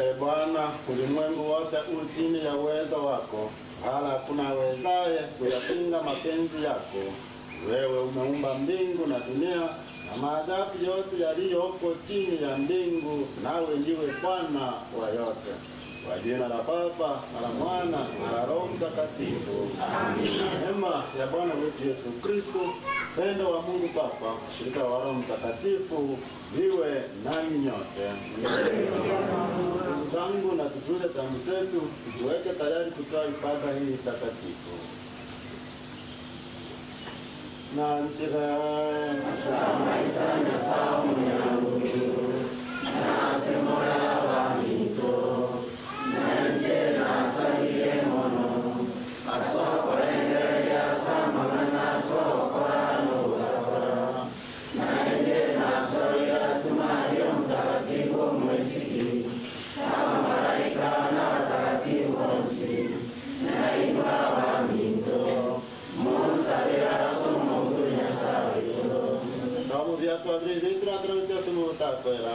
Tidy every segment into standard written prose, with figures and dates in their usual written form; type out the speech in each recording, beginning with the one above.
E Bwana, ulimwengu wote u chini ya uwezo wako, wala hakuna awezaye kuyapinga mapenzi yako. Wewe umeumba mbingu na dunia na maajabu yote yaliyoko chini ya mbingu, nawe ndiwe Bwana wa yote. Kwa jina la Baba na la Mwana na la Roho Mtakatifu. Amina. Neema ya Bwana wetu Yesu Kristo, pendo wa Mungu Baba, ushirika wa Roho Mtakatifu viwe nanyi nyote. Ndugu zangu, na tutuze dhambi zetu, tujiweke tayari kutoa ibada hii takatifu. Na njira Sababu vyatu abiri vitu na tunatia simu utakwera.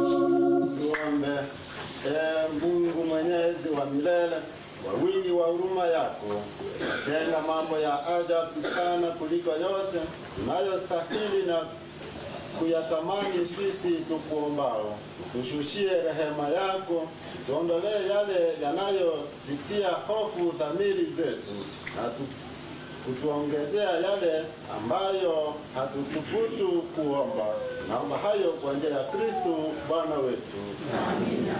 Tuombe. Ee Mungu mwenyezi wa milele, kwa wingi wa huruma yako tenda mambo ya ajabu sana kuliko yote tunayostahili na kuyatamani sisi tukuombao. Tushushie rehema yako, tuondolee yale yanayozitia hofu dhamiri zetu na tu kutuongezea yale ambayo hatuthubutu kuomba. Naomba hayo kwa njia ya Kristo Bwana wetu. Yeah.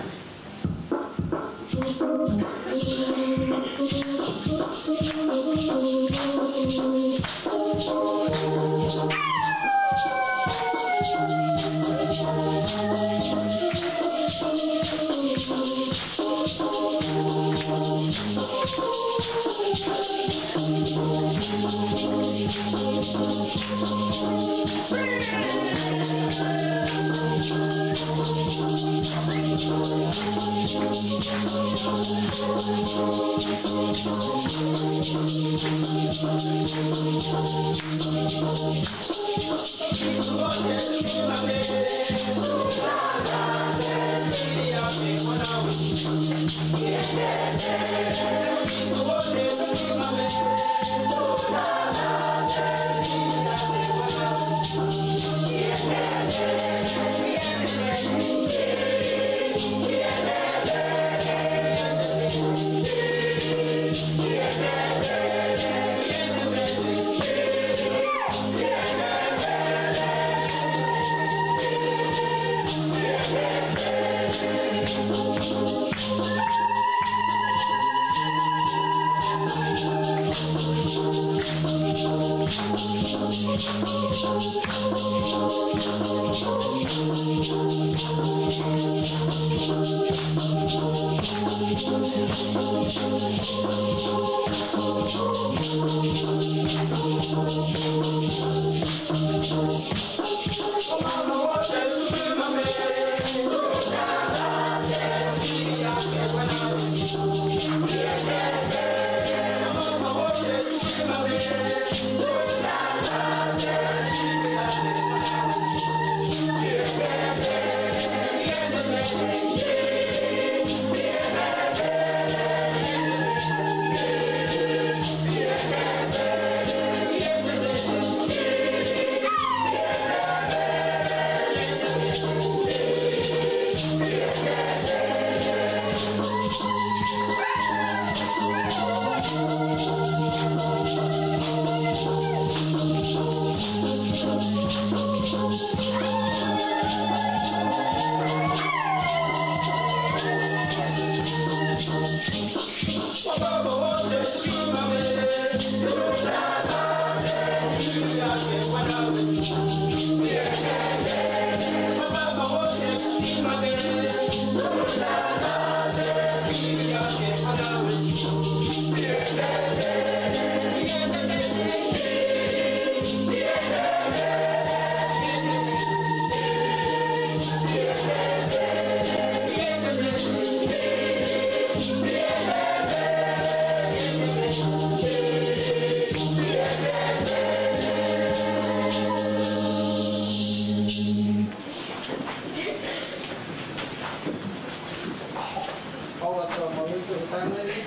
Omotang'ani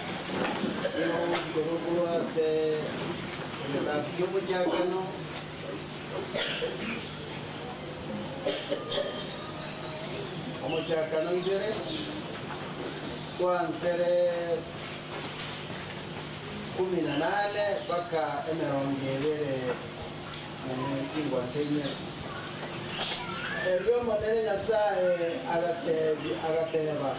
nigo ogochikorwa korwa ase egetabu ki'omochakano, omochakano ibere, twansere kumi na nane mpaka emerongo ebere ne chingwansa ime. Erio Omonene Nyasae agateba,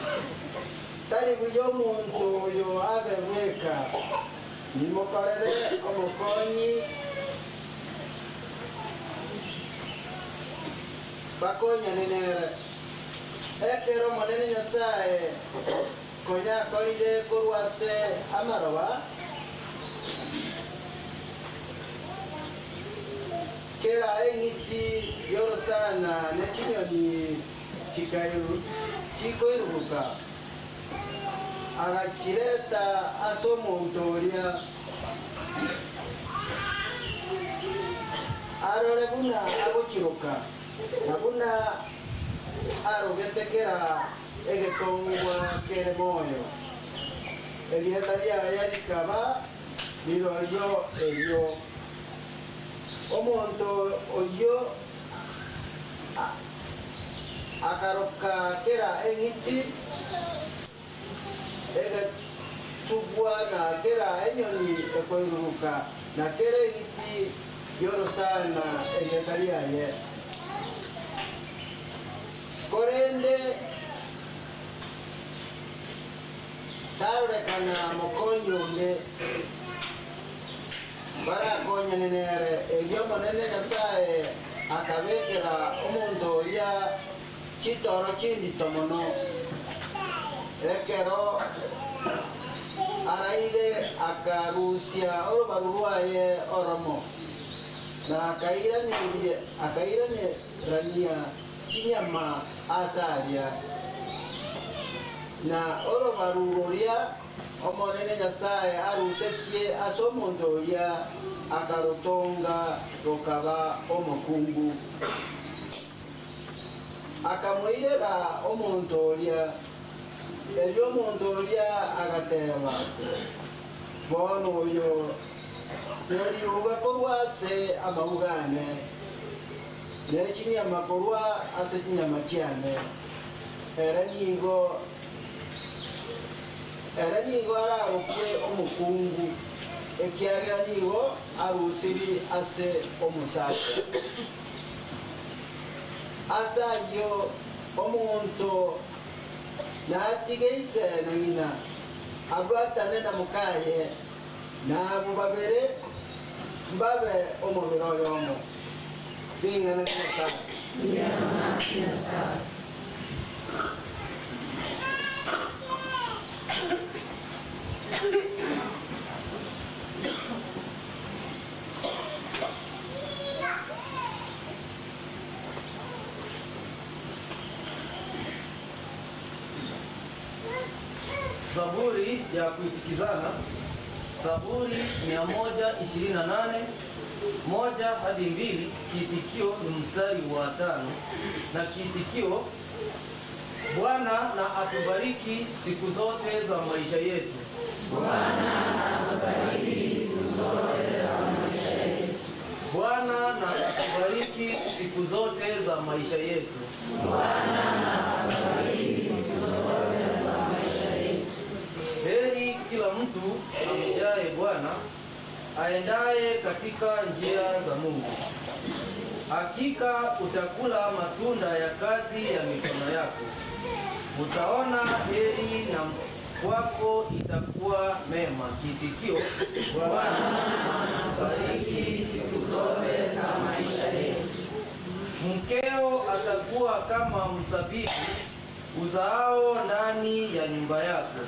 Tari buya omonto oyo abe bweka, nimokorere omokonyi bakonyane nere. Ekero Omonene Nyasae konya akorire korwa ase amaroba, Kera eng'iti y'orosana ne chinyoni chikoiruruka, agachireta ase omonto oria, arore buna agochiroka, na buna arogete kera egetongwa kere moyo. Erieta riaye rikaba rirorio erio. Omonto oyio akaroka kera eng'iti egetugwa, na kera enyoni ekoiruruka, na kera eng'iti y'orosana erieta riaye. Korende tarorekana mokonyi onde. Barakonyane nere. Erio Omonene Nyasae akabekera omonto oria chitoro chindito mono. Ekero araire akarusia orobaru rwaye oromo, na akairanerania chinyama aase aria. Na orobaru roria Omonene Nyasae arusetie ase omonto oria, akarotonga rokaba omokungu. Akamoirera omonto oria. Erio omonto oria agateba, Bono oyo noriuga korwa ase amauga ane, ne chinyama korwa ase chinyama chiane. Ere nigo Ere nigo ararokwe omokungu, ekiagera nigo arusiri ase omosacha. Ase ayio omonto natige ise na ng'ina, abwatane na mokaye, na abwo babere mbabe omobere oyomo. Ring'ana ria Nyasae. Mbuya mono ase Nyasae. Zaburi ya kuitikizana, Zaburi 128, moja hadi mbili, kiitikio ni mstari wa tano na kiitikio Bwana na atubariki siku zote za maisha yetu. Bwana atubariki siku zote za maisha yetu. Bwana na atubariki siku zote za maisha yetu. Bwana na atubariki siku zote za maisha yetu. Heri kila mtu amjaye Bwana, aendaye katika njia za Mungu. Hakika utakula matunda ya kazi ya mikono yako, utaona heri na kwako itakuwa mema. Kiitikio: Bwana atubariki siku zote za maisha yetu. Mkeo atakuwa kama mzabibu uzaao ndani ya nyumba yako,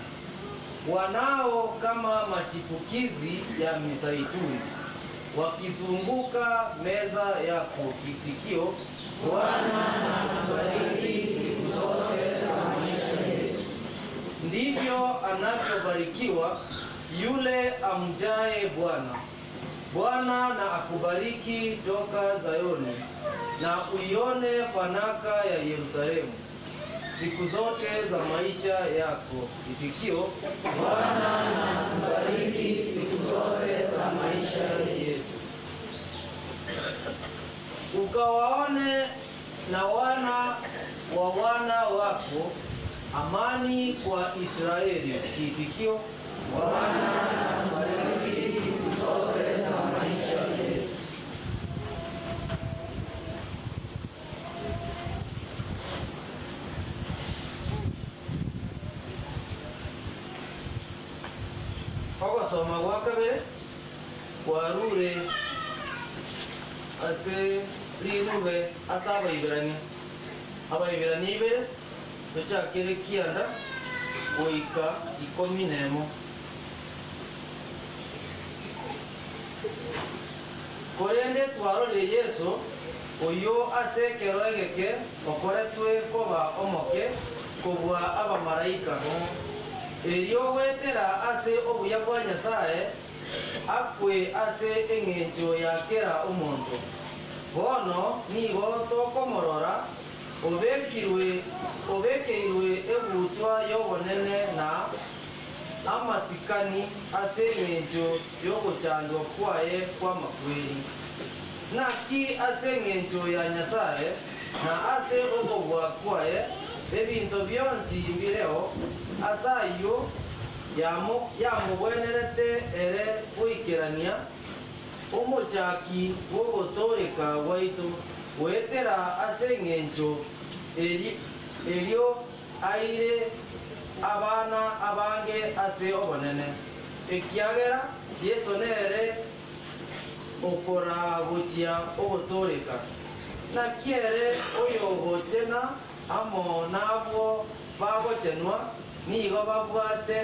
wanao kama machipukizi ya mizeituni wakizunguka meza yako. Kiitikio: Bwana atubariki siku zote za maisha yetu. Ndivyo anavyobarikiwa yule amjaye Bwana. Bwana na akubariki toka Zayoni, na uione fanaka ya Yerusalemu. siku zote za maisha yako. Itikio: Bwana na atubariki siku zote za maisha yetu. Ukawaone na wana wa wana wako, amani kwa Israeli. Kiitikio: Bwana na atubariki siku zote za maisha yetu. Ogosoma gwa kabere kwarure ase rirube ase Abaibirania, Abaibirania ibere, tochakere kianda goika 11. Korende twarorire Yeso, oyio ase ekero egeke okoretwe koba omoke kobua abamalaika, erio goetera ase obuya bwa Nyasae akwe ase eng'encho ya kera omonto. Bono nigo tokomorora obekirwe obekeirwe egutwa y'obonene na amasikani ase eng'encho y'ogochandwa kwaye kw'amakweri. Naki ase eng'encho ya Nyasae na ase okobua kwaye ebinto bionsi mbireo, ase ayio yamogwenerete ere goikerania omochaki bw'ogotooreka gwaito goetera ase engencho erio aire abana abange ase obonene, ekiagera Yeso nere okoragochia ogotooreka. Naki ere oyogochena amo nabwo bagochenwa nigo babwate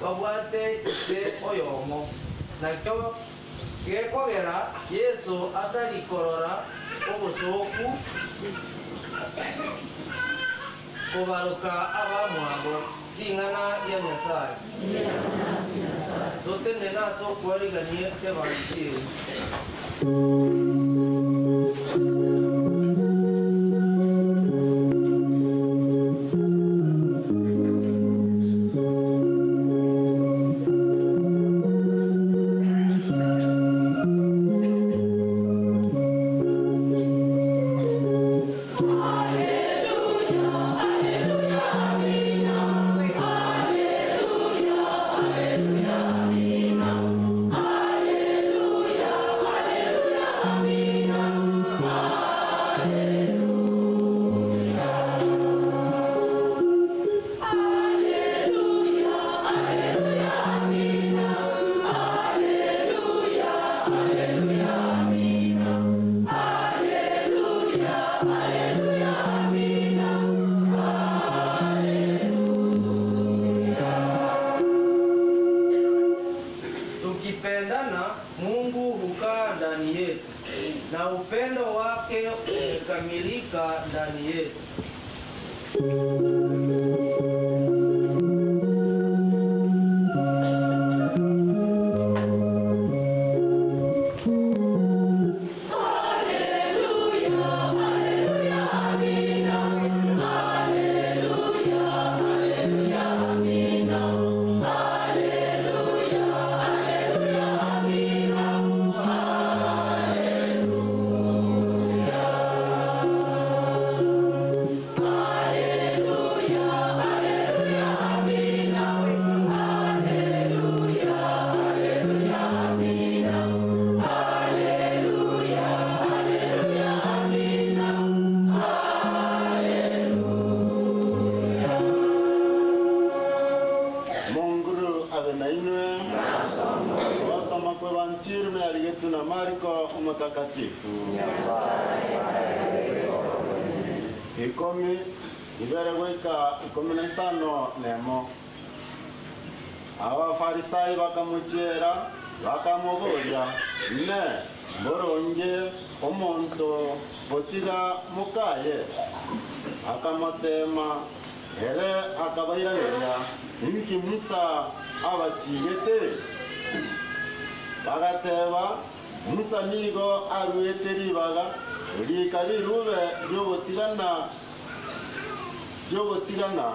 babwate ise oyomo. Nakio gekogera Yeso atari korora obosooku kobaroka abamwabo. Ring'ana ria Nyasae. Totenene ase okwarigania Evanchiri. Tukipendana, Mungu hukaa ndani yetu na upendo wake umekamilika ndani yetu. Monguru abe na inwe wasoma kwe Evanjili mearigetu na Mariko omutakatifu 12 goika 51. Abafarisai bakamuchiera bakamuboria, ne mboronge omonto gotiga mokaye? Akamotema ere akabairaneria, inki Musa abachigete? Bagateba, Musa nigo aruete ribaga rika rirube riogotigana y'ogotigana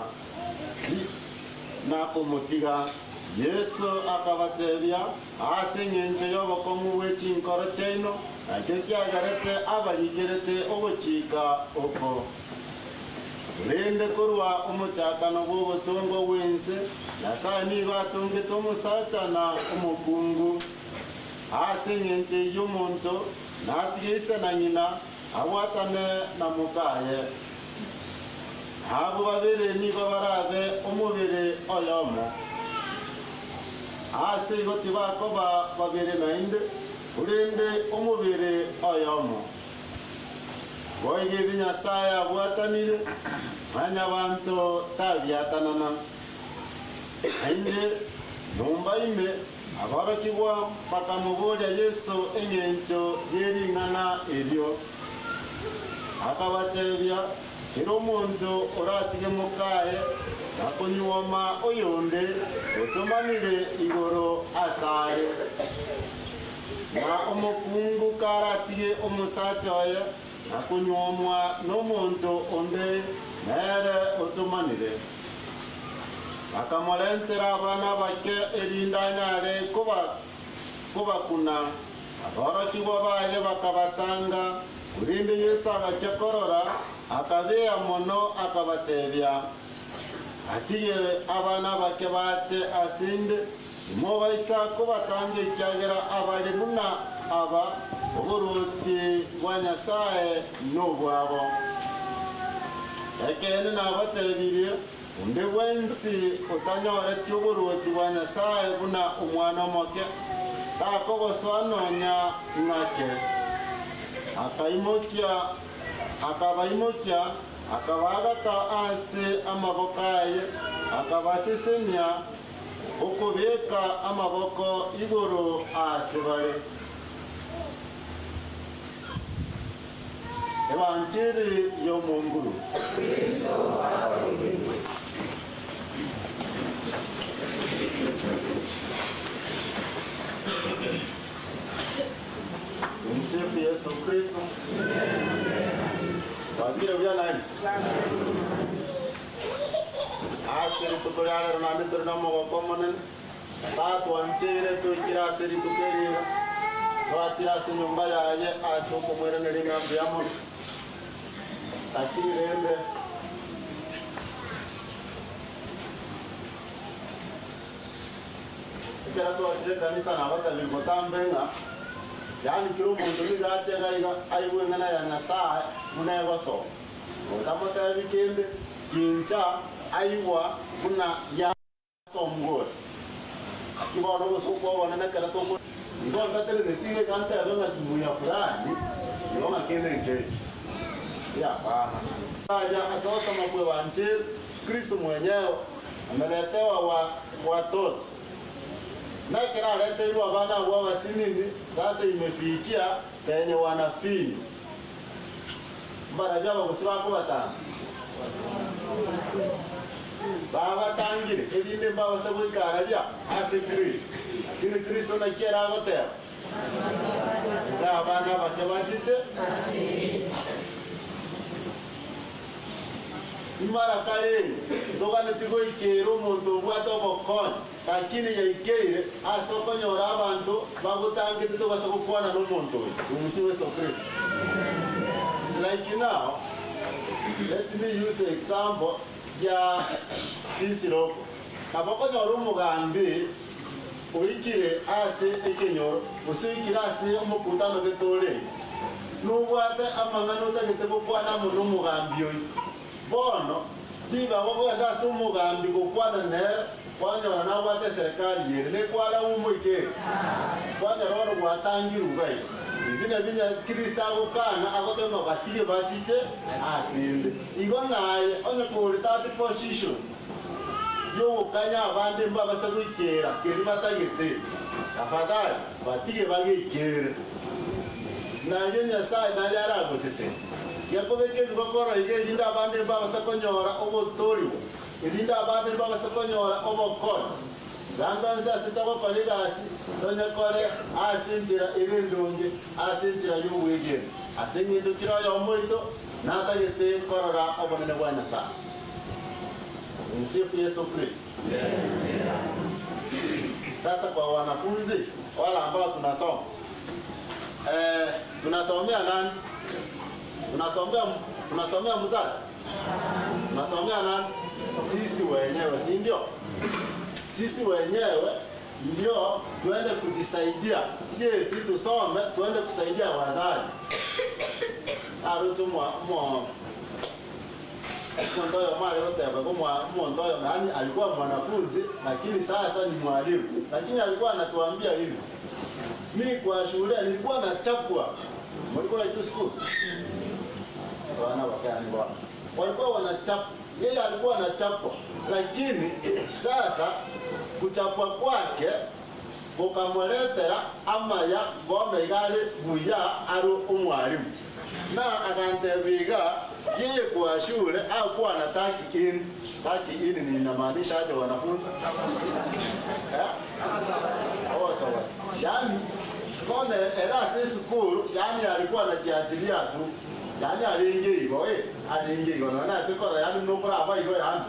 na komotiga. Yeso akabatebia, Ase engencho y'obokong'u bwe chinkoro chiaino, nakio kiagerete abarikerete ogochika oko. Korende korwa omochakano bw'ogotongwa gw'ense, Nyasae nigo atongete omosacha na omokungu. Ase engencho eyio omonto natige ise na ng'ina, abwatane na mokaye. Abwo babere nigo barabe omobere oyomo. Ase igo tibakoba babere naende, korende omobere oyomo. Boigo ebi Nyasae abwatanire, Mwanyabanto tabiatanana. Naende nyomba ime aborokigwa bakamoboria Yeso engencho ye ring'ana erio. Akabatebia, Kera omonto oratige mokaye na konyuoma oyonde, otomanire igoro asare. Na omokungu karatige omosacha oye na konyuomwa nomonto onde, nere otomanire. Bakamorentera abana abake, erinde anyare kobakuna. Aborokigwa baye bakabatanga, korende Yeso agachia korora, akabea mono, akabatebia, Batige abana abake bache ase inde, timobaisa kobatanga ekiagera abare buna aba, oboruoti bwa Nyasae nobwabo. Ekeene nabatebirie, Onde bwensi otanyoreti oboruoti bwa Nyasae buna omwana omoke, takogosoa nonya ng'ake. Akaimokia, akabaimokia, akabaagata ase amaboko aye, akabasesenia, okobeka amaboko igoro ase bare. Ebanchiri y'Omonguru. Tumsifu Yesu Kristo. Twabire buya nani? Ase rituko ria rero naende tore nomogoko omonene. Nyasae atwancheire toikire ase rituko eri iga, twachire ase enyomba yaye ase okomoiraneria ng'a mbuya mono. Lakini rende ekero twachire ekanisa nabatabiri botambe ng'a yaani kera omonto nigo ache iga iga aigwe eng'ana ya Nyasae buna egosoma. Otamotebi kende, gincha aigwa buna ya. Ase omogoti. Naki bono obosooku obonene ekero toko. Igo ntateneneti iga iga ntebe ng'a jumuiya fulani igo ng'a kende nkeki. Hapana. Aria ase ogosoma kw'Evanjeli, Kristo mwenyewe ameletewa wa watoto. Na ekero areteirwe abana abwo abasinini, sasa imefikia penye wanafinywa. Mbarabwo abagosi bakobatanga? Babatangire, erinde mbabase goika araria ase Kristo. Lakini Kristo naki ere agoteba? Iga abana abake bachiche Imara kare toganeti goikera omonto obwate obokonyi. Lakini yaikeire ase okonyora abanto bagotangete tobasa gokwana nomonto oyo, Omosia Yeso Kristo. Like now, let me use example ya this local. Nabo okonyora omogambi oikire ase ekenyoro gose oikire ase omokutano gete orenge, nobwate amang'ana otagete gokwana amo nomogambi oyio. Bono ribaga okogenda ase omogambi gokwana nere, kwanyora nabwate eserekari ere nekwara omoika ere, kwanyora bono gwatangirwe iga iga. Ebi nabio Kristo agokana agoteba ng'a batige bachiche asende. Igo naye onye kore that position yogokanya abande mbabase goikera keria batagete, tafadhali batige bageikere. Nario Nyasae naye aragosesenie. Gekobeka ebigokoro iga erinde abande mbabase konyora ogotoorigwa, erinde abande mbabase konyora obokonyi. Ganda onsi ase togokora egasi, tonyekore ase enchera ere endonge, ase enchera y'obwegeni, ase engencho kera oyomo oito natagete korora obonene bwa Nyasae. Msifu Yesu Kristo. Sasa kwa wanafunzi wale ambao tunasoma eh, tunasomea nani? Tunasomea tunasomea mzazi? Tunasomea nani? Sisi wenyewe, si ndio? Sisi wenyewe ndio tuende kujisaidia, si eti tusome tuende kusaidia wazazi. Arutu mwa mwa Montoyo mara yote kwa Montoyo yani alikuwa mwanafunzi lakini sasa ni mwalimu. Lakini alikuwa anatuambia hivi. Mi kwa shule nilikuwa nachapwa. Mlikuwa itu school? Wana wakani bwana. Walikuwa wanachapwa. Yeye alikuwa anachapwa. Lakini sasa kuchapwa kwake kukamweretera amaya gome igari buya aru umwalimu na akantebiga yeye kwa shule hakuwa na taki in taki in ni inamaanisha aje wanafunzi eh? Oh, sawa. Yani kone era si school yani alikuwa anajiachilia tu yani alingi igo eh alingi igo na na tukora yani nokora aba igo yani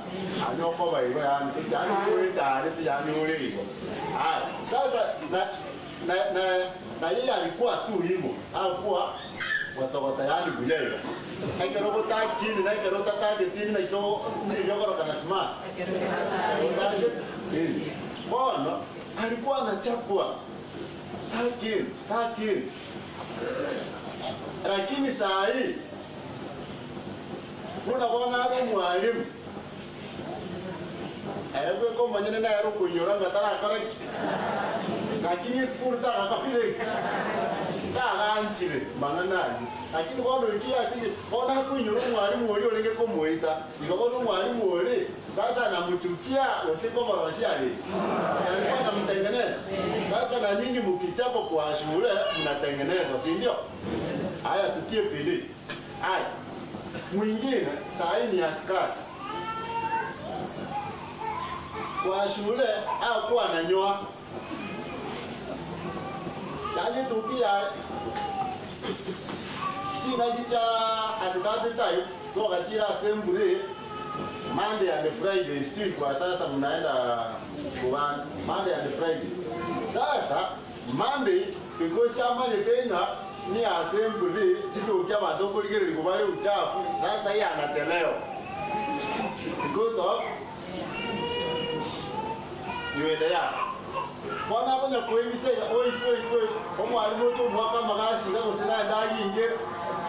anyokoba igo yani yani kwe tare yani ule igo ah sasa na na na na yeye alikuwa tu hivyo hakuwa wasogota yani buya igo ekero gotakini na ekero tatageti na ikyo niyogorokana smart Tatageti. Bono alikuwa anachapwa takini takini, lakini saa hii unabona ari mwalimu ebwe komanyene naye ari okunyora nga tarakora ki lakini esukuru tagakabire taganchire mang'ana lakini bono ikiasiri bono akunyora omwalimu oria orenge komoita igo bono omwalimu ori sasa anamchukia usikomorosia ali alikuwa anamtengeneza sasa na nyinyi mkichapo kwa shule mnatengenezwa si ndio haya tutie bidii haya mwingine saa hii ni askari kwa shule hakuwa ananyoa yaani tukia chingaki cha at that time twakachira assembly Monday and Friday, sijui kwa sasa mnaenda siku gani? Monday and Friday. Sasa Monday because amanye tena ni assembly titukia batokoligereri kubali uchafu. Sasa yeye anachelewa because of nywele yake mwana akonya kuimisega oi oi oi omwalimu ocho omwaka magasinga gose naende agingere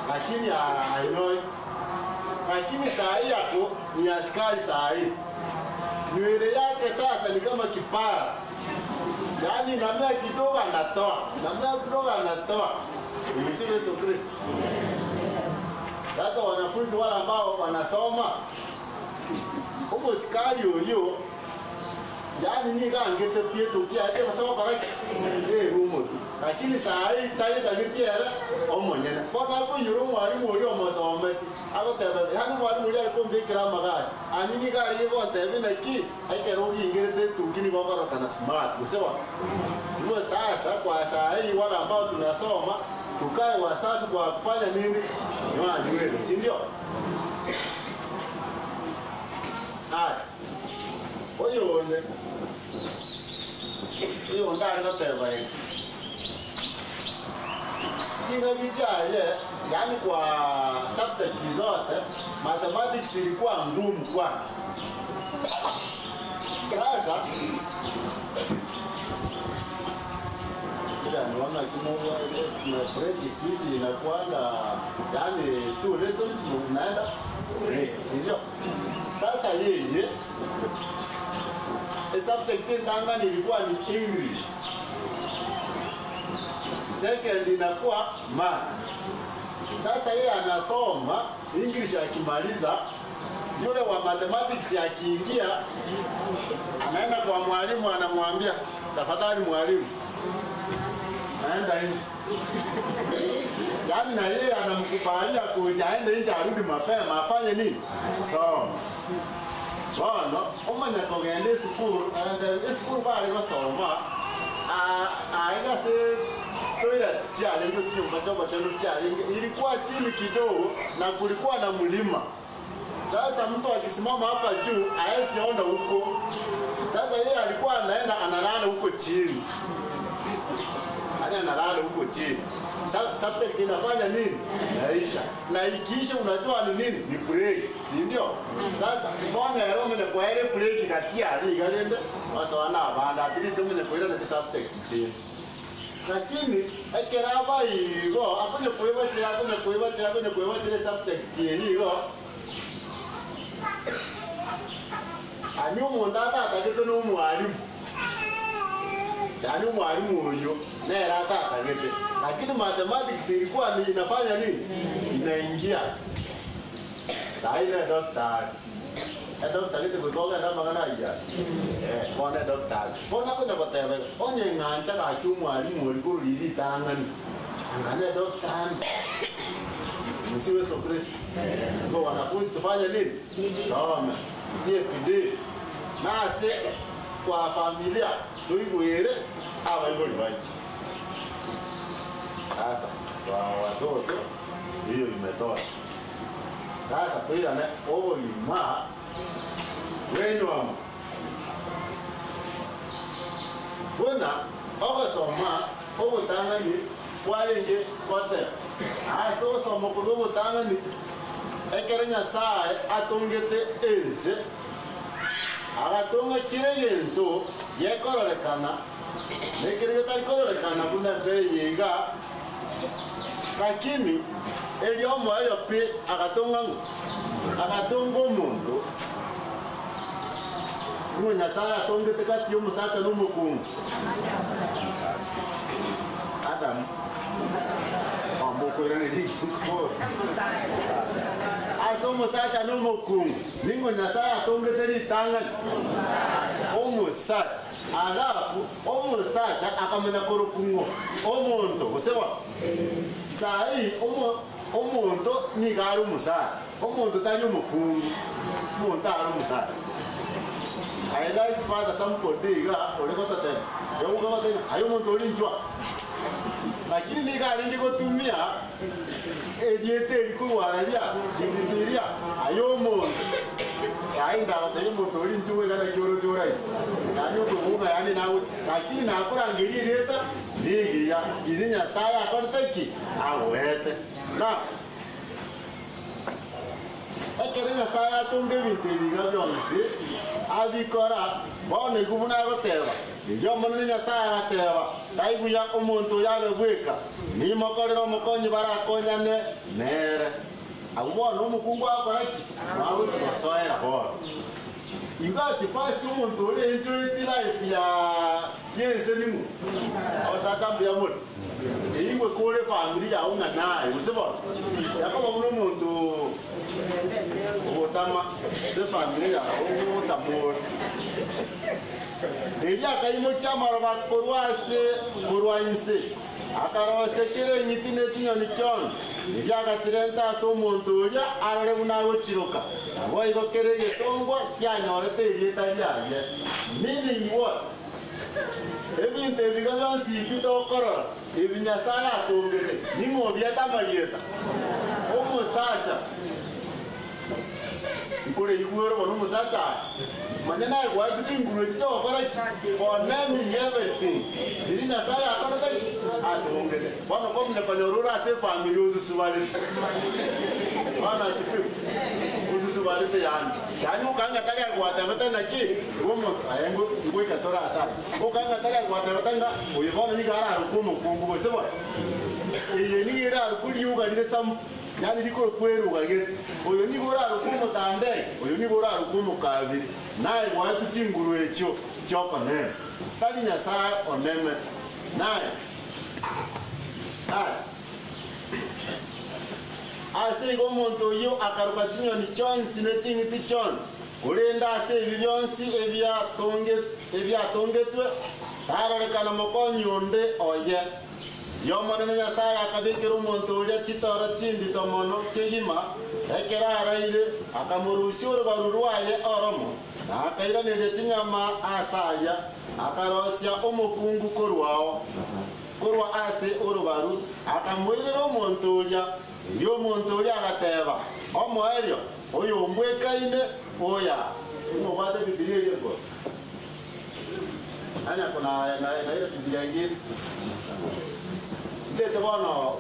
lakini ainoi lakini saa hii yako ni askari saa hii nywele yake sasa ni kama kipara yaani namea kidogo anatoa namea kidogo anatoa Msifu Yesu Kristo sasa wanafunzi wale ambao wanasoma omosikari oyo yaani nigangete pie tukia ete basokora erumo lakini saa hii tagetagikiera omonyene bono akonyora omwalimu oria omosometi agoteba yaani omwalimu oria arikombekera amagasi ani niga arige gotebia naki ekero ogingerete etuki nigo okorokana smart gose hivyo sasa kwa saa hii wale ambao tunasoma tukae wasafi kwa kufanya nini nyoa nywele si ndio haya oyonde oyonde ari goteba iga chingaki chaye yani kwa subject zote mathematics ilikuwa ngumu kwake sasa ila naona kimoja na break siku hizi inakuanga yani two lessons unaenda break si ndio sasa yeye a subject ndanga ilikuwa ni English second inakuwa maths sasa yeye anasoma English akimaliza yule wa mathematics akiingia anaenda kwa mwalimu anamwambia tafadhali mwalimu naenda nje yaani na yeye anamkubalia kuzi aende nje arudi mapema afanye nini soma bono omanya kogenda esukuru esukuru bari gosoma aiga se toilet chiarenge chinyumba chobochenu chiarenge ilikuwa chini kidogo na kulikuwa na mlima Sasa mtu akisimama hapa juu haezi ona huko. Sasa yeye alikuwa anaenda analala huko chini, yaani analala huko chini. Subject inafanya nini? Inaisha. Na ikiisha unajua ni nini? Ni break, si ndio? Sasa mbona leo mwenye kwa ile break katia ali galende sasa wana banda at least mwenye kwa ile subject chini. Lakini ekeraba igo akonye kuiba chira akonye kuiba chira akonye kuiba chira subject igo ani omonto atatagete na omwalimu yaani mwalimu huyu naye atatagete, lakini mathematics ilikuwa ni inafanya nini? Inaingia saa ile daktari edoctor gete gwikoga na magana ya eh bona doctor bona kunya gotebe onye ng'ancha gaki omwalimu ori koruriri itang'ani angane doctor Msiwe Yesu Kristo. Kwa wanafunzi tufanye nini? Soma. Tie bidii. Nase kwa familia tuigwire abaibori baito. Sasa kwa watoto hiyo imetosha. Sasa twirane obogima bwenywamo buna ogosoma obotang'ani kwarenge goteba ase ogosoma korwa obotang'ani ekere Nyasaye atongete ense agatonga kire gento gekororekana nekere getarikororekana buna mbe iga lakini eriomoerio pi agatonga ng'o agatonga omonto ng'o Nyasaye atongete kati ya omosacha na omokungu Adamu ambokoiraneriikoro ase omosacha na omokungu ningo Nyasaye atongete ritang'ani omosacha alafu omosacha akamanya korokung'o omonto gose bono sai omonto niga are omosacha omonto tari omokungu omonto are omosacha I like father somebody iga ore gotatema yogogatema ayo omonto ori nchwa lakini niga arenge gotumia eriete erikorwara sibitiria ayo omonto sai ndagoteria omonto ori nchwa iga naki oroche orai yaani okobuga yaani nawe lakini nakorangeria erieta rigiya iri Nyasaye akorete ki agoete na ekere Nyasaye atonga ebinto ebiga bionsi abikora bono igu buna agoteba erio omonene Nyasaye agateba taibuya omonto oyo abe bweka nimokorera omokonyi barakonyane nere abo bono omokungu akora ki nagochi gosoera bono igo ati first omonto ore enjoyeti life ya yense ning'o osacha mbuya mono eigwe kore family yago ng'a naye gose bono yakoba buna omonto ogotama ase family yago ogotamore eria akaimokia amaroba korwa ase korwa inse akarosekera eng'iti na echinyoni chionsi eria agachirenta ase omonto oria arore buna agochiroka nabo igo kere egetongwa kianyorete erieta riaye meaning what ebinto ebiga bionsi ebi tokorora ebi Nyasaye atongete ning'o obiete amarieta omosacha nkore igwero bono omosacha aya manya naye gwaki chinguru echi chiogokora ki for naming everything eri Nyasaye akorete ki atongete bono komunya konyora ore ase efamily osusubarete Bwana asifiwe osusubarete yaani yaani okanga tari agwatebete naki igo omonto aye ngoika tore ase aya okanga tari agwatebete ng'a oyo bono nigo ararokwa omokungu gose bono eye nigo erarokwa riuga rire some yaani rikorokwa eruga gete oyo nigo orarokwa omotandege oyo nigo orarokwa omokabiri naye gwaetwe chinguru echio chiokonene tari Nyasaye oneme naye naye ase igo omonto oyo akaruka chinyoni chionsi na ching'iti chionsi korende ase ebi bionsi ebiatongetwe tarorekana mokonyi onde oye Yomonene Nyasaye akabekera omonto oria chitoro chindito mono kegima ekero araire akamorusia orubaru rwaye oromo na akairaneria chinyama ase aya akarosia omokungu korwao korwa ase orubaru akamoirera omonto oria erio omonto oria agateba omoerio Oyombwekaine oya. Nimobwate Ebibilia eria igoro? Nani akona naire Ebibilia eyio? Ntete bono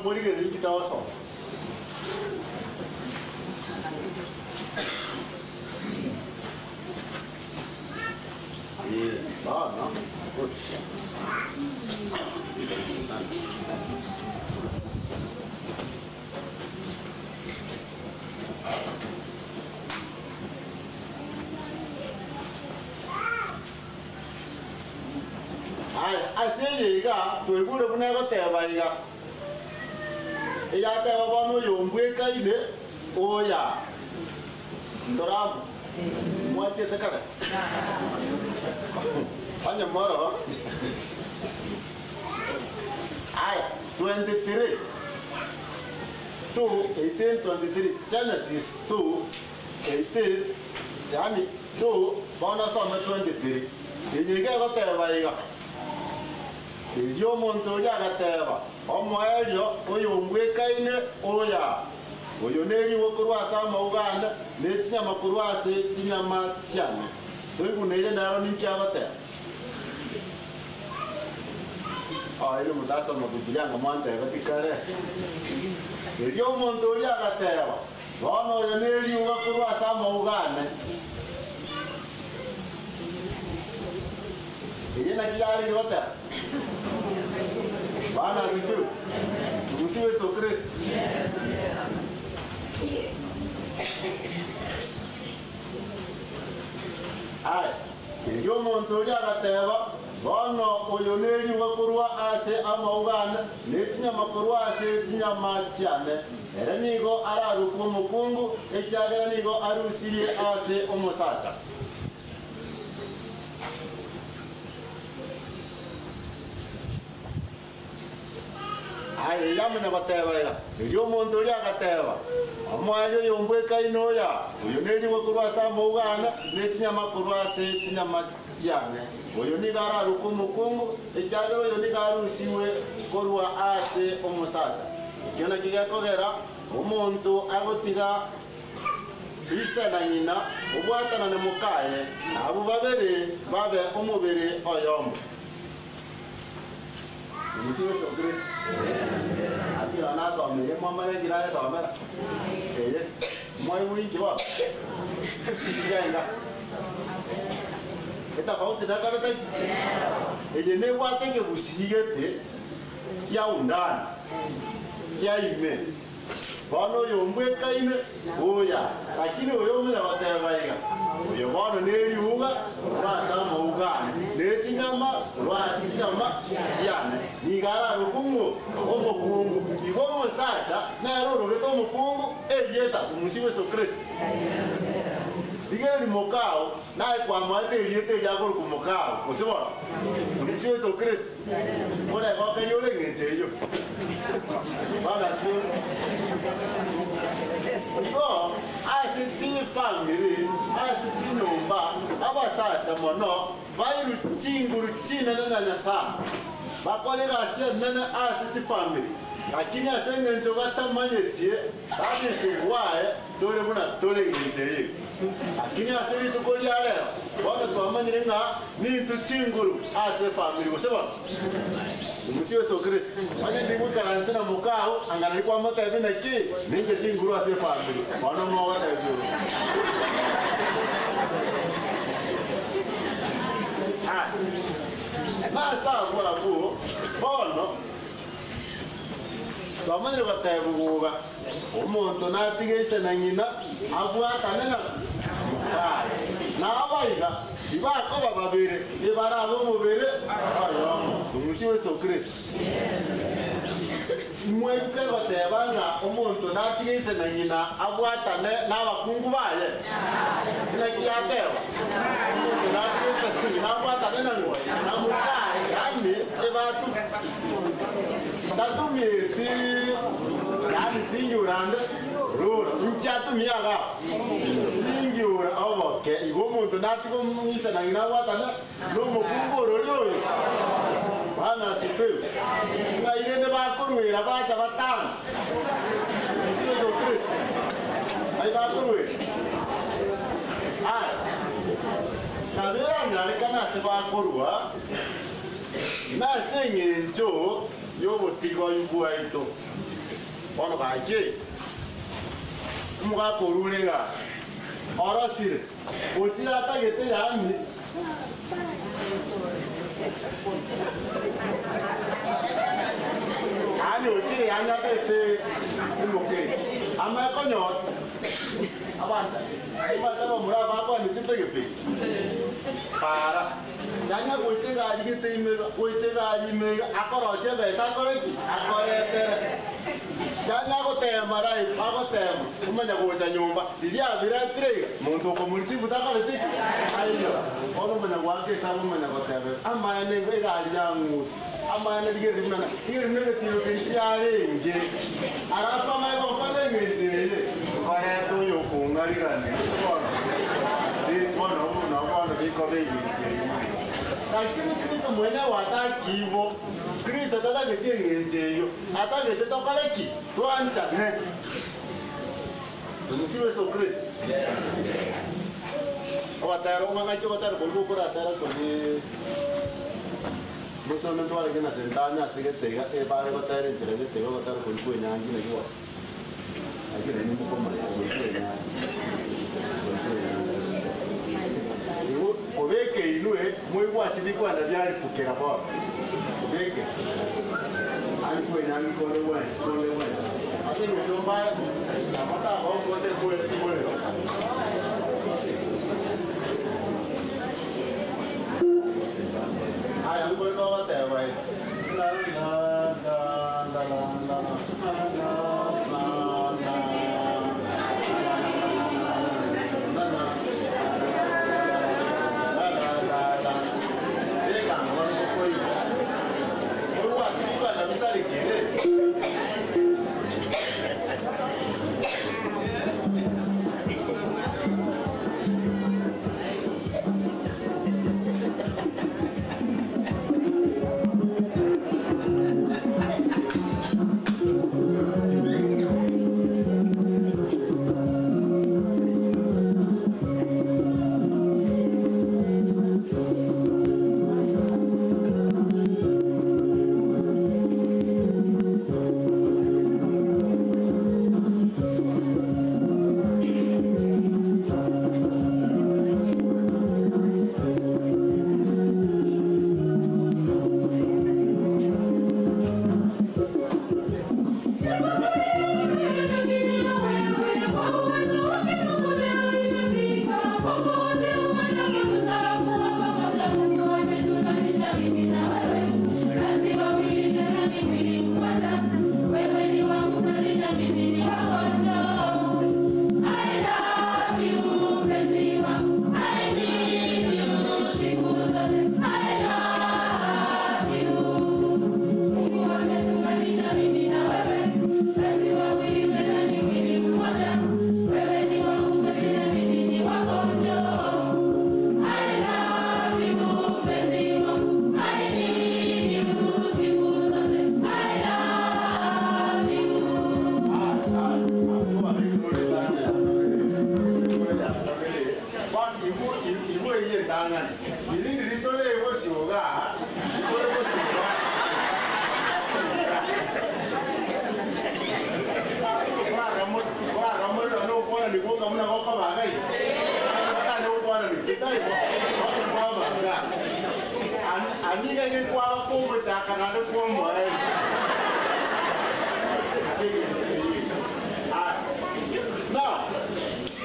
morigererie inki togosoma. Ee, bono, good. Asante. Aya, ase eye iga twaigure buna egoteba iga, Eyateba bono oyombwekaine oya, ndore amo, mwachiete kare? Onye moro. Aya, 23, 2, 18, 23, Genesis 2, 18, yaani 2, bono osome 23. Eye iga egoteba iga, Erio omonto oria agateba, Omoerio oyombwekaine oya, oyo nerigwe korwa ase amauga ane, ne chinyama korwa ase chinyama chiane. Toigune eye nero ninki agoteba? Oh, inwe motasoma Bibilia ng'a mwantebeti kare. Erio omonto oria agateba, Bono oyo neriuga korwa ase amauga ane. Eye naki yarenge goteba? Bwana asifiwe. Tumusifu Yesu Kristo. Aya, Erio omonto oria agateba, Bono oyo neriuga korwa ase amauga ane, ne chinyama korwa ase chinyama chiane. Ere nigo ararokwe omokungu, ekiagera nigo arusirie ase omosacha. Aye yamanya goteba iga. Erio omonto oria agateba, Omoerio oyombwekaine oya, oyo nerigwe korwa ase amauga aane, ne chinyama korwa ase chinyama chiane. Oyo nigo ararokwe omokungu, ekiagera oyo nigo arusigwe korwa ase omosacha. Ekio nakio gekogera omonto agotiga ise na ng'ina, obwatanane mokaye, na abwo babere babe omobere oyomo. Omosie Yeso Kristo. Abiro nasomeire mwamanya inki nayesomera? Eye. Mwaigwa inki bono? Ngenga. Etafauti nekorete ki? Eye nebwate ekegusii gete kia undani, kia ime. Bono oyombwekaine oya, lakini oyo omanya goteba iga, Oyo bono neriuga korwa ase amauga ane, ne chinyama korwa ase chinyama chiane, nigo ararokwe ng'o? Omokungu. Igo omosacha nere orogete omokungu erieta, Omosia Yeso Kristo. Rigereria mokao, naye kwamoete erieta erio akorokwa mokao, gose bono? Omosia Yeso Kristo. Oregokerie ore engencho eyio. Bwana asifiwe. Igo ase chifamiri, ase chinyomba, abasacha mono bairwe chinguru chinene na Nyasae, bakore egasi enene ase chifamiri, lakini ase engencho batamanyetie that is why tore buna tore engencho eyio. Lakini ase rituko ria rero, bono twamanyire ng'a nintwe chinguru ase efamiri, gose bono? Omosie Yeso Kristo, onye ndigoikaranse na mokao, anga nari kwamotebia naki, nintwe chinguru ase efamiri, bono mogotebia oro. Aya, nase abwo abwo, bono twamanyire gotebigwa iga. Omonto natige ise na ng'ina, abwatane na mokaye, na abaiga tibakoba babere, ebarabe omobere oyomo. Omosia o Yeso Kristo. Mwaigwe goteba ng'a omonto natige ise na ng'ina abwatane nabakungu baye? Naki yateba? Omonto natige ise na ng'ina abwatane na ng'o? Na mokaye, yaani ebatu. Tatumieti yaani singular ande plural. Inche atumia iga singular oboke. Igo omonto natiga ise na ng'ina abwatane nomokungu orori oyo. Bwana asifiwe. Ng'ai rende bakoruera bacha batano. Yeso Kristo. Ngai bakorwera? Aya, nabo eranyarekane ase bakorwa, nase engencho y'obotigoyu bwaito. Bono gaki, omogaka orure egasi, orosire, ochire atagete yaani Yaani ochire yaani atagete emoke amae konyora abanto omanyete abamura aba bakwane chipigipigi para yaani agoita egari gete ime iga goita egari ime iga akorosia ebesa akore ki? Akoretere. Yaani agotema life agotema omanya gocha nyomba riria abiretire iga monto okomorisibu takoreti ki? Taiyo. Bono omanya goaka esabu omanya goteba iga amaene iga egari yang'uta amaene rigereria buna na rigereria buna egetiro keria kiarenge alafu amanye gokora eng'encho eye nkoreta oyo okong'arigania gose bono this bono nabo bono bikoba eng'encho eywo. Lakini Kristo mwenyewe ataki igo. Kristo tatageti eng'encho eyio, atagete tokore ki? Twanchane. Tumusibe Yeso Kristo. Ogotera ong'ang'ache ogotera koria gokoratera koria mosome ntwarenge na sentani ase gete iga ebare gotera enchera gete iga ogotera koria kwa enyangi naki bono lakini nainwe mokomanya koria kwa enyangi koria kwa enyangi igo kobeke inwe moigwe ase bikwana biaripukera bono. Obeke aria kwenyangi konde gwensi, konde gwensi, ase engencho mbae amatabaokote morero. Aya nkore togoteba iga, la la la la la la la la la la la la la. Beka ngoro tokoigwa. Korwa ase ribanda bisarekire.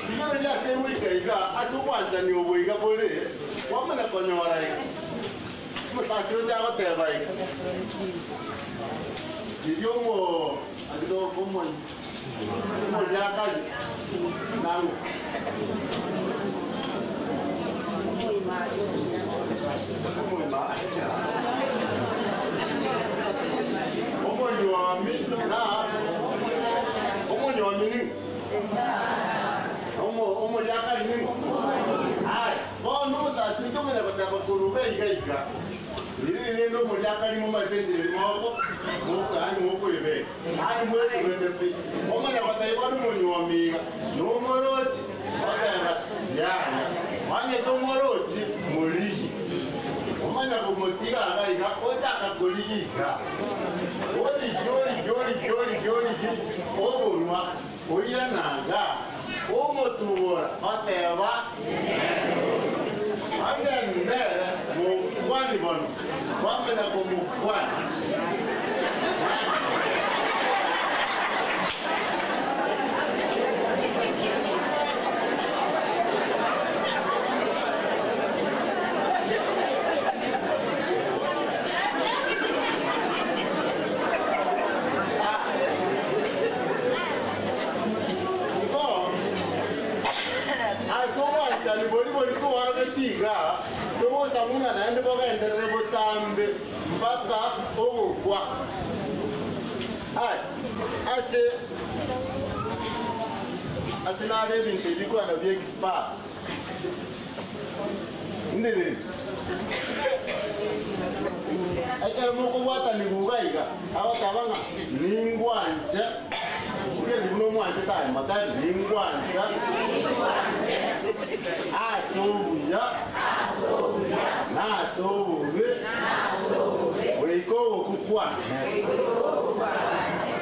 Rigereria ase goika iga, ase obwanchani obo iga bore, kwamanya konyora iga. Omosasi onde agoteba iga, Riria omo omoriakari nang'o? Omonyuomi na omonyuomi ning'o? Omoriakari ning'o? Aye, bono omosasibiti omanya goteba korwa iga iga, riria rende omoriakari. Riaka rimo omanyete enchera eri moko moko yaani mokoyebeka. Yaani mwetubete pi. Omanya gotebia bono omonywomi iga, nomorochi? Oteba, yaya. Onye tomorochi, morigie. Omanya komotiga iga iga, ochaka korigia iga. Origie, origie, origie, origie, origie, obonwa, oirana iga, omotubora, oteba, Onye nere mokwani bono, kwamanya komokwana. Igo, ase obwanchani boria bori koorogetie iga, togosaba ng'a naende bogenderere botambe mpaka ogokwa. Aye, ase ase naro ebinto ebi kwana bi'expire. Ndiri ekero mokobwatanigwa iga iga, agoteba ng'a ningwanche, rigereria buna omwanchete aye motebe ningwanche ase obuya na ase obobe goika ogokwa kwane.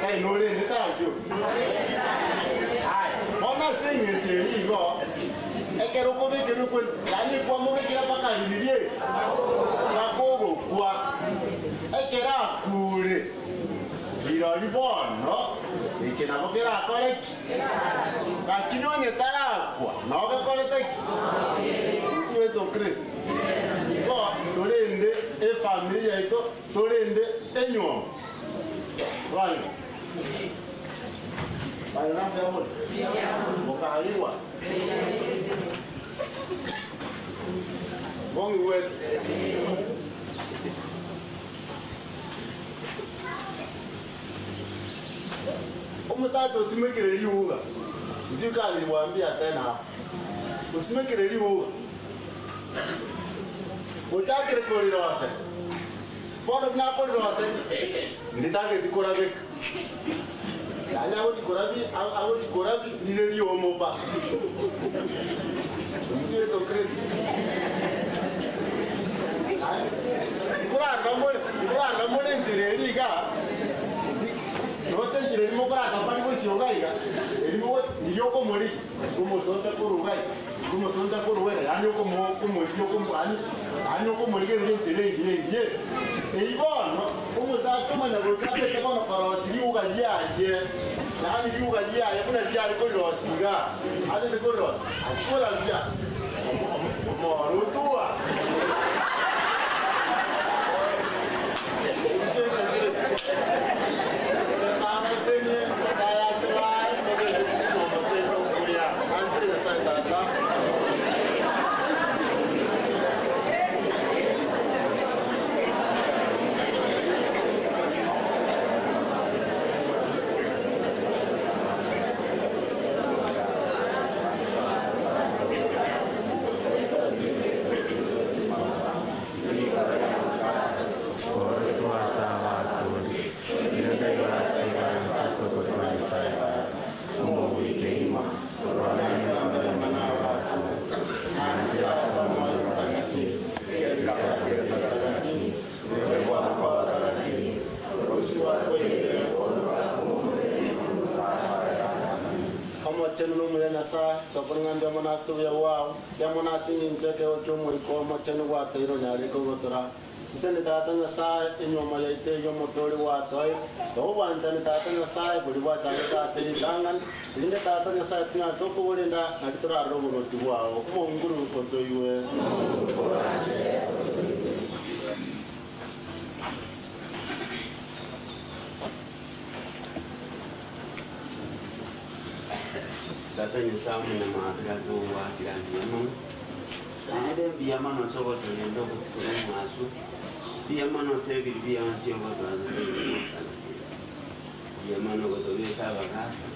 Kai norendete ayio? Aye, bono ase eng'encho eye igo, Ekero okobekerwa ekweri, yaani kwamobekire mpaka riria mpaka ogokwa, ekero akuure, rirorio bono eke nabo kerakore ki? Lakini onye tarakwa, nao gekorete ki? Yesu Yeso Kristo. Igo torende efamiri yaito, torende enyomba. Bwango. Baye nambuya more? Mokaigwa? Mong'igwete? Omosacha osimekire riuga, sijui kama niliwaambia tena hapa. Osimekire riuga, ochakire korirosa, bono buna akorirosa nditageti korabeka. Yaani agochi korabia, agochi korabia rire riomo pa. Omusi Yeso Kristo. Nkorarora more, nkorarora more enchera eria iga, roche enchera eria mokoratafari bosio iga iga, eria mogo riria okomorigia, okomosonta korwa iga iga, okomosonta korwa iga iga, yaani okomo okomorigia okomo yaani yaani okomorigereria enchera engiya engiya. Eyio bono. Omosacha omanya goika atete bono korosia riuga riaye, yaani riuga riaye buna riare korirosia iga, atete korirosia, achie korabia omoro otua. Nyasae abasenie, Nyasae atorae, togende chinyomba chiaito buya. Anchire Nyasae Tata. Omochenu na omuya Nyasae, tokore ng'a mbuya mono ase obuya bwao, mbuya mono ase engencho y'ekeegwa ki'Omoika Omochenu gwatoeire onyarire kogotora. Seseni Tata Nyasae, enyuomo yaito eyio omotoori gwatoeire, na obwanchani Tata Nyasae, boria bwachagete ase ritang'ani, erinde Tata Nyasae tonyare tokoborenda, nario torarore oboruoti bwao. Omonguru otoigwe. Tata Nyasae Omonyamariogo togoakera mbuya mono. Naende mbuya mono ase ogotorenda obotuko na omobaso, mbuya mono ase ebiri bionsi ogotoansa ebi'omokano. Mbuya mono gotobeka abagaaka.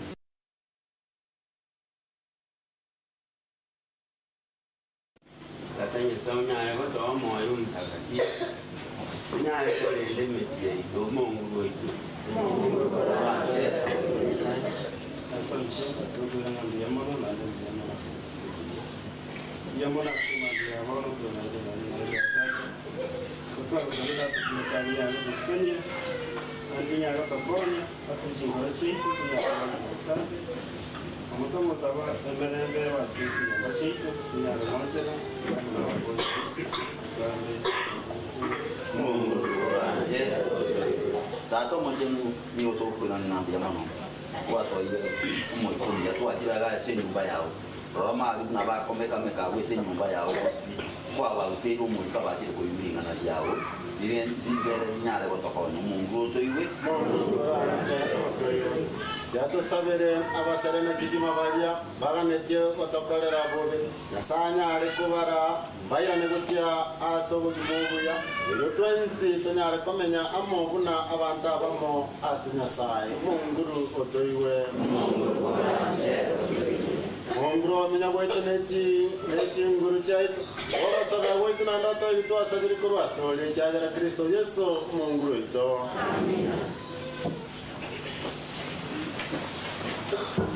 Tata Nyasae onyare gotoa omoyo omotakatifu. Onyare korenda emechie yaito, Omonguru oito. Asante, tukwirana mbuya mono naende mbuya mono ase enchera. Mbuya mono ase mambia ya bono twenaire naende naende ya tata. Gotwagosabire tata tinyasae yane gosesenia naende onyare gotokonya ase chinkoro chiaito tonyare koba na botambe. Omonto ogosaba emerembe ebe ase chinyomba chiaito tonyare goanchana amo nabakori botambe. Tata omochenu, nigo togokoirana na mbuya mono gwatoire omoika omuya twachire iga ase enyomba yao. Rora mabi buna bakomeka-meka agwo ase enyomba yao, kwabaruteire omoika bachire koigwa ring'ana riao, ribe ribere rinyare gotokonya. Omonto otoigwe. Oranche otoigwe. Yatosabere abasere na kegima baria baganetie gotokorera bobe. Nyasae anyare kobaraa mbairane gochia ase obogima obuya, erio twensi tonyare komenya amo buna abanto abamo ase Nyasae. Omonguru otoigwe. Omonguru omenya gwaito ne chinguru chiaito, ogosabera gwaito naende otoe ebi twasabire korwa asore, ekiagera Kristo Yeso Omonguru oito. Thank you.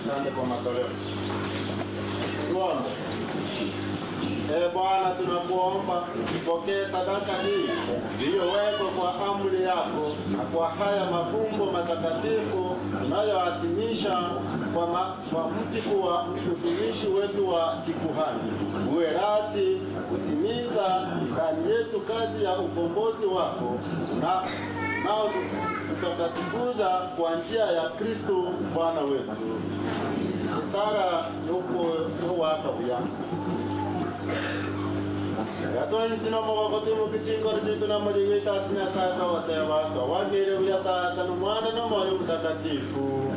Asante kwa matoleo. Tuombe. Ee Bwana, tunakuomba upokee sadaka hii iliyowekwa kwa amri yako na kwa haya mafumbo matakatifu tunayoadhimisha kwa mjibu wa utumishi wetu wa kikuhani, uwe radhi kutimiza ndani yetu kazi ya ukombozi wako na nao tutakatifuza kwa njia ya Kristo Bwana wetu. Sara yuko yowaka buya yatwenzi nomogoko timukichingoro chitu namorigwita ase Nyasaye togoteba twawangire buya Tata n'Omwana n'Omwoyo Mutakatifu.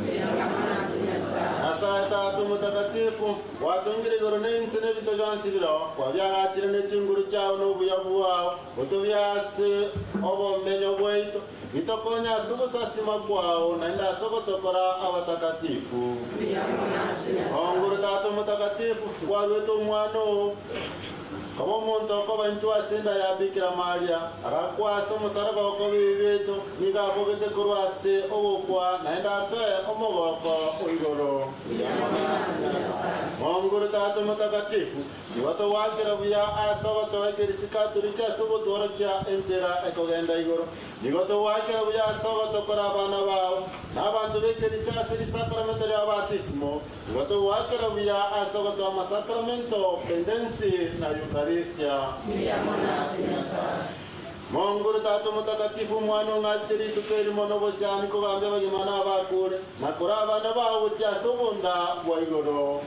Nyasaye Tata Mutakatifu watungire igoro n'ensi n'ebinto byonsi biro kwabyagachire n'echinguru chiao n'obuya bwao otubyase obomenyo bwaitu itokonya ase obosasima kwao naende ase ogotokora abatakatifu. Onguru Tata Mutakatifu ngwarwete omwana oo kaba omonto okoba intwe ase enda ya Bikira Maria agakwasa omosalaba okoba ebibeto nigo abogete korwa ase ogokwa naende atoe omogoko oigoro. Monguru Tata Mutakatifu nigo togwakera buya ase ogotoa ekerisi Katoliki ase ogotworokia enchera ekogenda igoro. Nigo togwakera buya ase ogotokora abana bao na abanto b'ekerisi ase risakramento ria batismo. Nigo togwakera buya ase ogotoa amasakramento pendensi na Eucharistia. Monguru Tata Mutakatifu mwana ong'achire rituko erimo n'obosiani kogambia abagima na abakure na kora abana bao gochia ase obonda bwa igoro.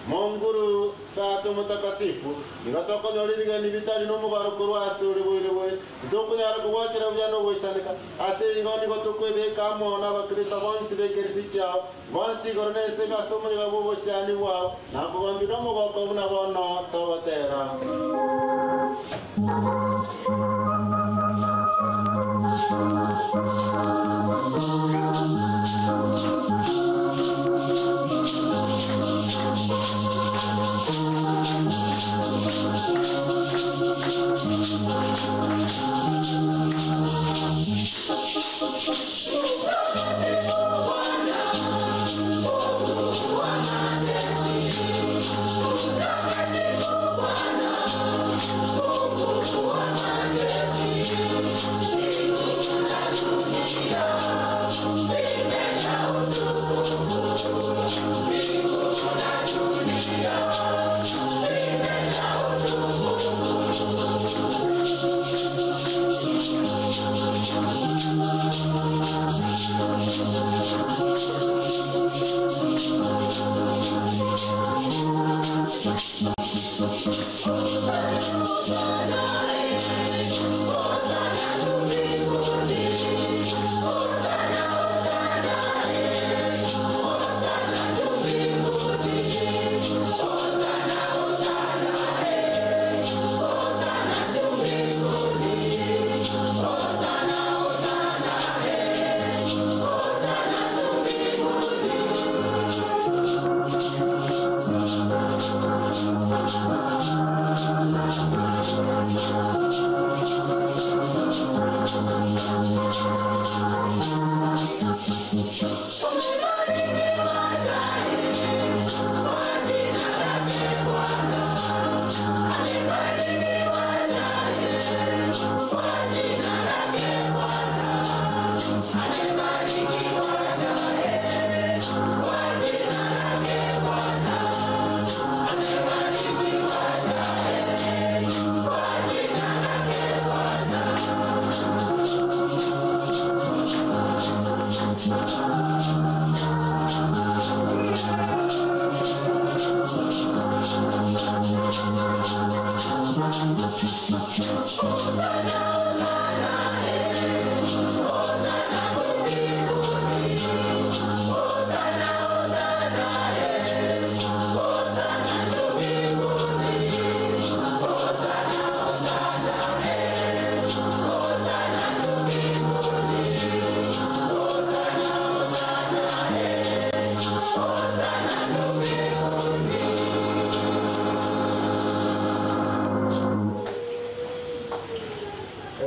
Monguru Tata Mutakatifu nigo tokonyora ebigeni bitari n'omobaro korwa ase ore bwire bwire titokonyara kogwakera buya na ogoisaneka ase igo nigo tokwebeka amo na abakristo bonsi b'ekerisi kiao bonsi igoro na ense ase omoyiga bwa obosiani bwao na kogambia n'omogoko buna bono togotera.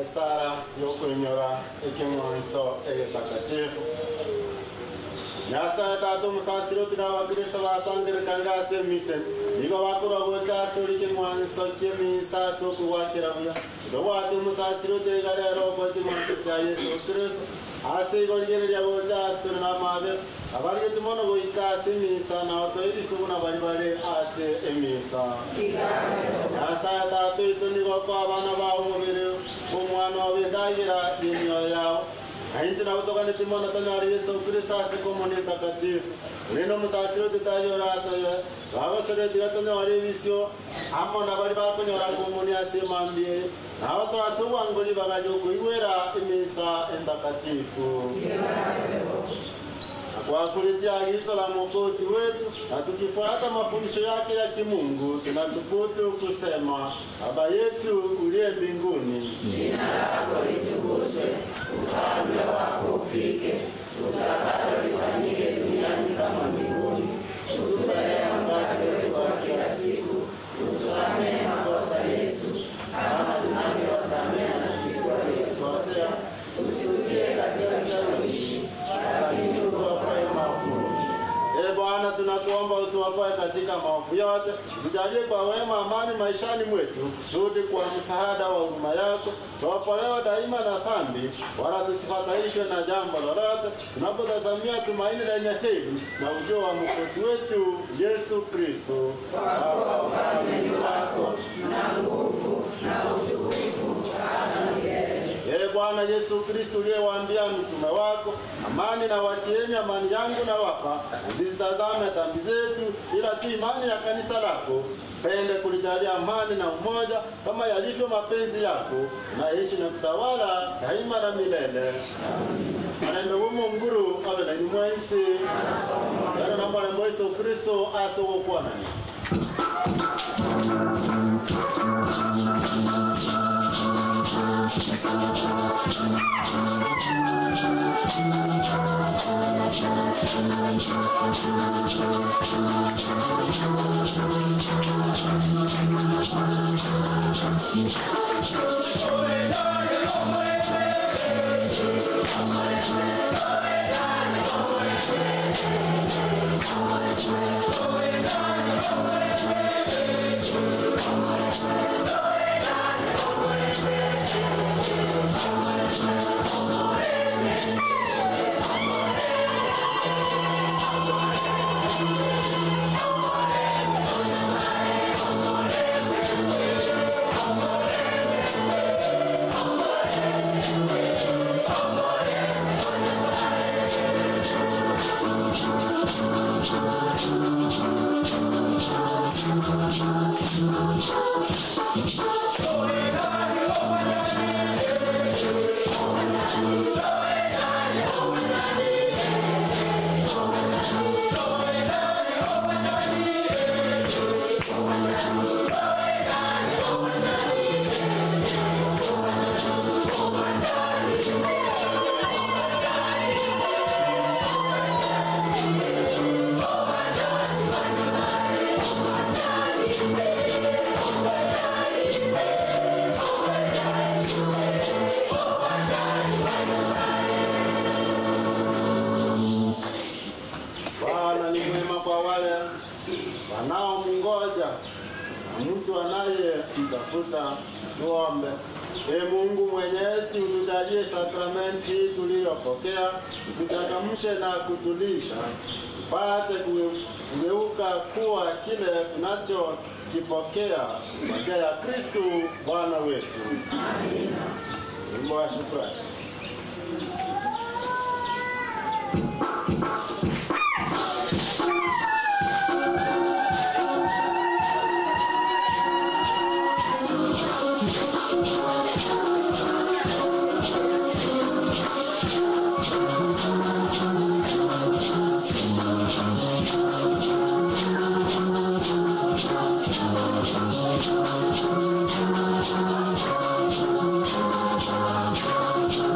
Esara yokuinyora eking'wanso egetakatifu. Nyasaye Tata omusasire otire abakristo basangerekanire ase emise nigo bakorwa gocha ase ori king'wanso ki'emisa ase okogwakera buya. Tobwate omusasire oteiga rero okwa king'wanso kia Yeso Kristo ase igo rigereria gocha ase tore n'amabe abarigeti mono goika ase emisa na otoe buna bari bare ase emisa. Nyasaye Tata oito nigo okoa abana bao omobere omwana obo endagera y'emioyo yao. Na intwe nabo toganeti mono tonyore Yeso Kristo ase komoni takatifu. Rende omusasire otetayo oratoye bagosere tiga tonyore ebisio amo na bari bakonyora komoni ase emambia nabo twase obwango ribaga riokoigwera emisa entakatifu. Kwa kulitia agizo la Mwokozi wetu na tukifuata mafundisho yake ya kimungu, tunathubutu kusema: Baba yetu uliye mbinguni, Jina lako litukuzwe, ufalme wako ufike, utakalo lifanyike duniani kama mbinguni. Utupe leo mkate wetu wa kila siku, utusamehe makosa yetu kama tunavyowasamehe na sisi waliotukosea, usitutie katika kishawishi, lakini utuokoe maovuni. Ee Bwana, tunakuomba utuokoe katika maovu yote, tujalie kwa wema amani maishani mwetu, kusudi kwa msaada wa huruma yako tuokolewe daima na dhambi, wala tusifadhaishwe na jambo lolote, tunapotazamia tumaini lenye heri na ujio wa Mwokozi wetu Yesu Kristo. Kwa kuwa ufalme ni wako na nguvu na utukufu hata milele. Ee Bwana Yesu Kristo uliyewaambia mitume wako, amani na wachieni, amani yangu na wapa, usizitazame dhambi zetu, ila tu imani ya kanisa lako. Pende kulijalia amani na umoja kama yalivyo mapenzi yako, naishi na kutawala daima na milele. Anembe w'omunguru abe na nyumwensi yana na mwalembo Yesu Kristo asogokwanani. Bwana ni mwema kwa wale wanaomngoja na mtu anayemtafuta. Tuombe. Ee Mungu Mwenyezi, utujalie sakramenti hii tuliyopokea, utuchangamshe na kutulisha, tupate kugeuka kuwa kile tunachokipokea kwa njia ya Kristu Bwana wetu. Wimbo wa shukrani. Thank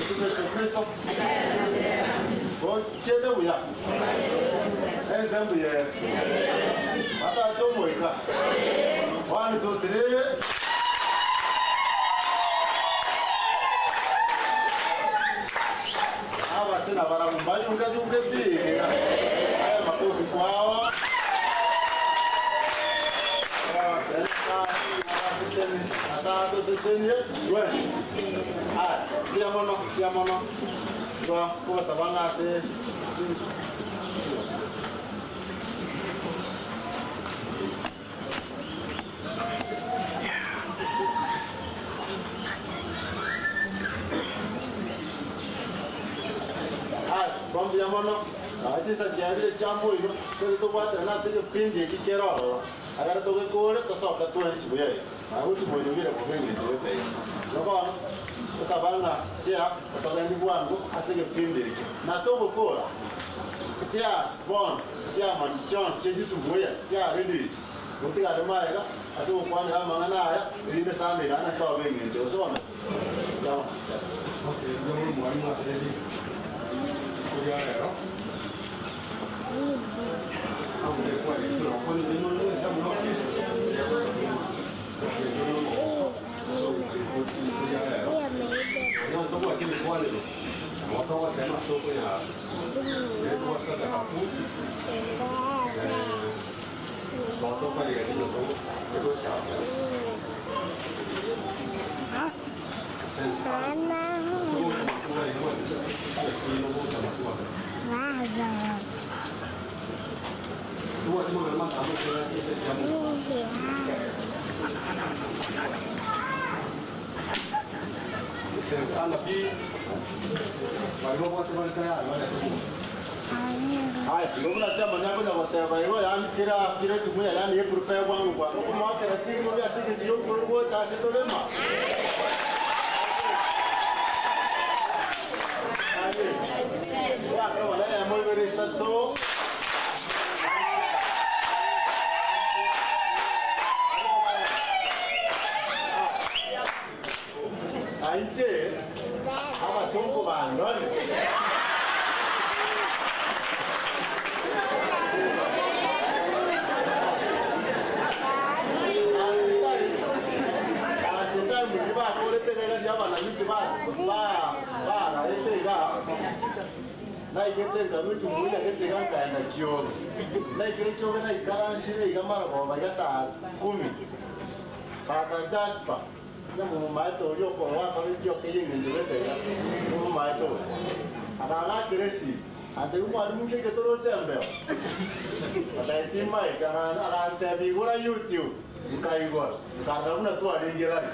Tumsifu Yesu Kristo. Okiete buya. Ense mbuye. Matatu omoika. 1 2 3. Hawa sina baramu bayunga junge bi. Haya makofi kwao. Asante siseni. Ah, pia mono, pia mono. Kwa kwa sabanga se Ah, kwa mono. Aje sa jabire jambo ino. Kwa to wacha na se pindi kikero. Agara to kore to soka to ensi buye. Auti moyo vile kwa mengi to wete. Noko sabanga chia kutoka ndi bwangu asige pindi na to gukora. Chia spons, chia man Jones cheji tubuya, chia release. Mutigare maega ase gokwanera amang'ana aya erinde samira na kwa bengi osoma. Yawa. Okay, ndio mwalimu asedi. Kuja leo. Haya, ndobuna chama nyako na wateba igo yani kira kira tumuya yani ye prepare bwangu kwa kuma kera tingo bya sike yo kurugo cha se tolema. Aye. Wa kama la ya moy bere sato. Aiche abasongo bandoni. Naigete ngaruchu muya gete gankaenda kioge naikire kioge naikaransire iga maragoba ya saa 10 Father Jasper nyamumaito urio ko wakore kioke yeng'encho getega mumumaito aragakire si ate mwarimu kike toroche mbeo ataitima arantebia igura YouTube nkaigora nkarora buna twaringirani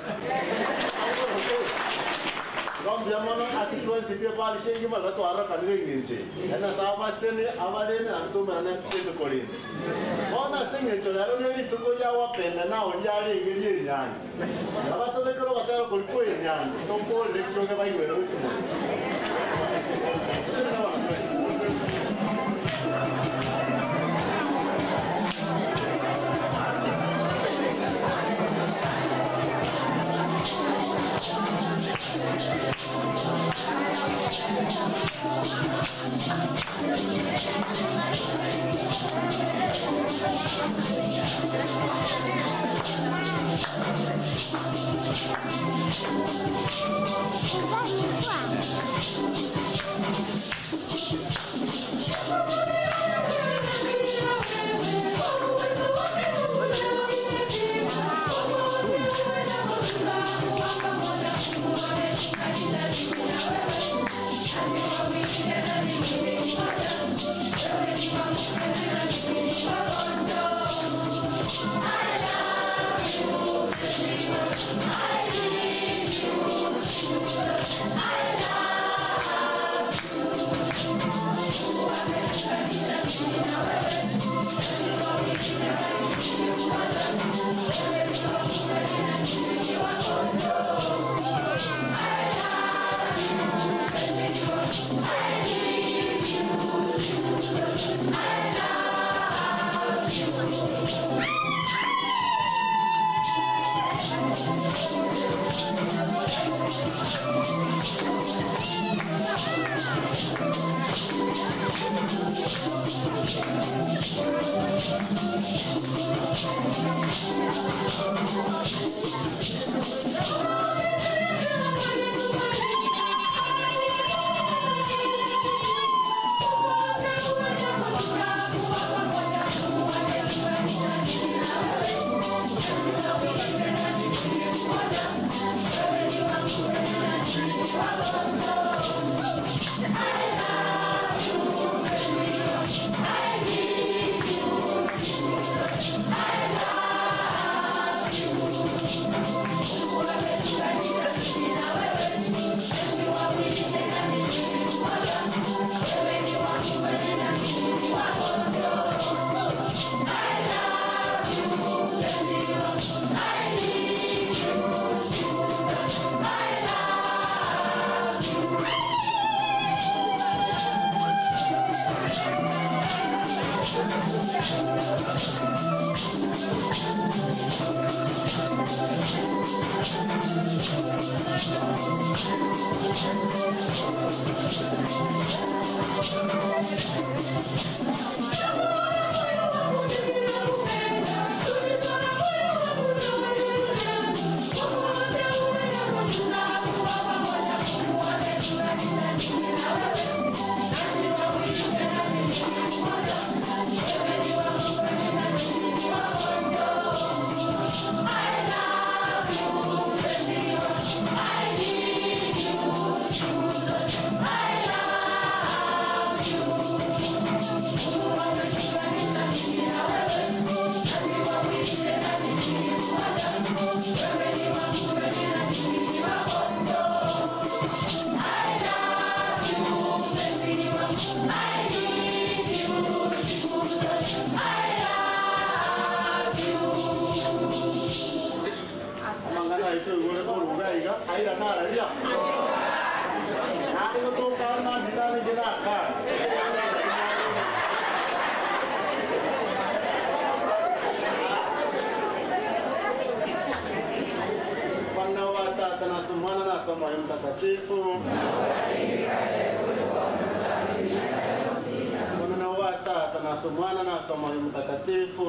Gombia mono asitwensi pia pali shengi ma gatwara kanire nginche. Ena saba sene abarene antumana kintu kolinde. Bona sing'encho lero ne rituko lya wapenda na olyali ngirie nyanya. Abatolekero gatero kuliko nyanya. Tompole kyoge baigwere utumo. Ng'ai toigure koruga iga, airane araria. Nare gotoka amanyinga arenge nakare. Bwana wa Tata na Mwana na Roho Mtakatifu. Bwana wa Tata na Mwana na Roho Mtakatifu.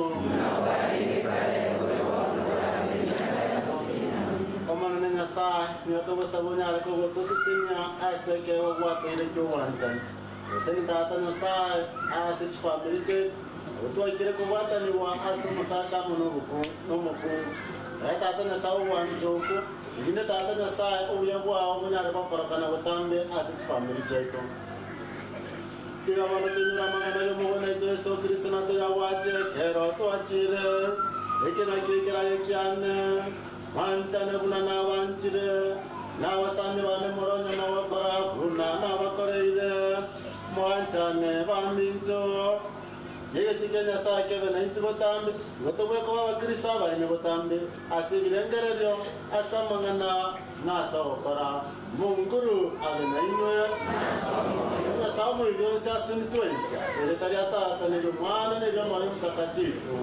Omonene Nyasaye, nigo togosaba onyare kogotosesenia ase ekeegwa gwatoire ki'obwanchani. Gose ni Tata Nyasaye ase chifamiri chiaito, nabo twaikire kobwatanigwa ase omosacha amo nomokungu. Ee Tata Nyasaye obwancha okwo, erinde Tata Nyasaye obuya bwao bonyare gokorokana botambe ase chifamiri chiaito. Tiga bono toinyore amang'ana y'Omogwena oito Yeso Kristo na toyabwatie ekero twachire. Eke nakio ekerago kiane, mwanchane buna nabanchire, na abasani bane more onye mogokora buna nabakoreire. Mwanchane, baminto. Egechi kia Nyasae kebe naintwe botambe, igo tobue koba Abakristo abaene botambe ase ebirengererio, ase amang'ana, na ase ogokora. Omonguru abe nainwe. Nyasae omoibi onsi ase intwe ense, ase erieta ria Tata, na eri'Omwana, na eri'Omoyo Omotakatifu.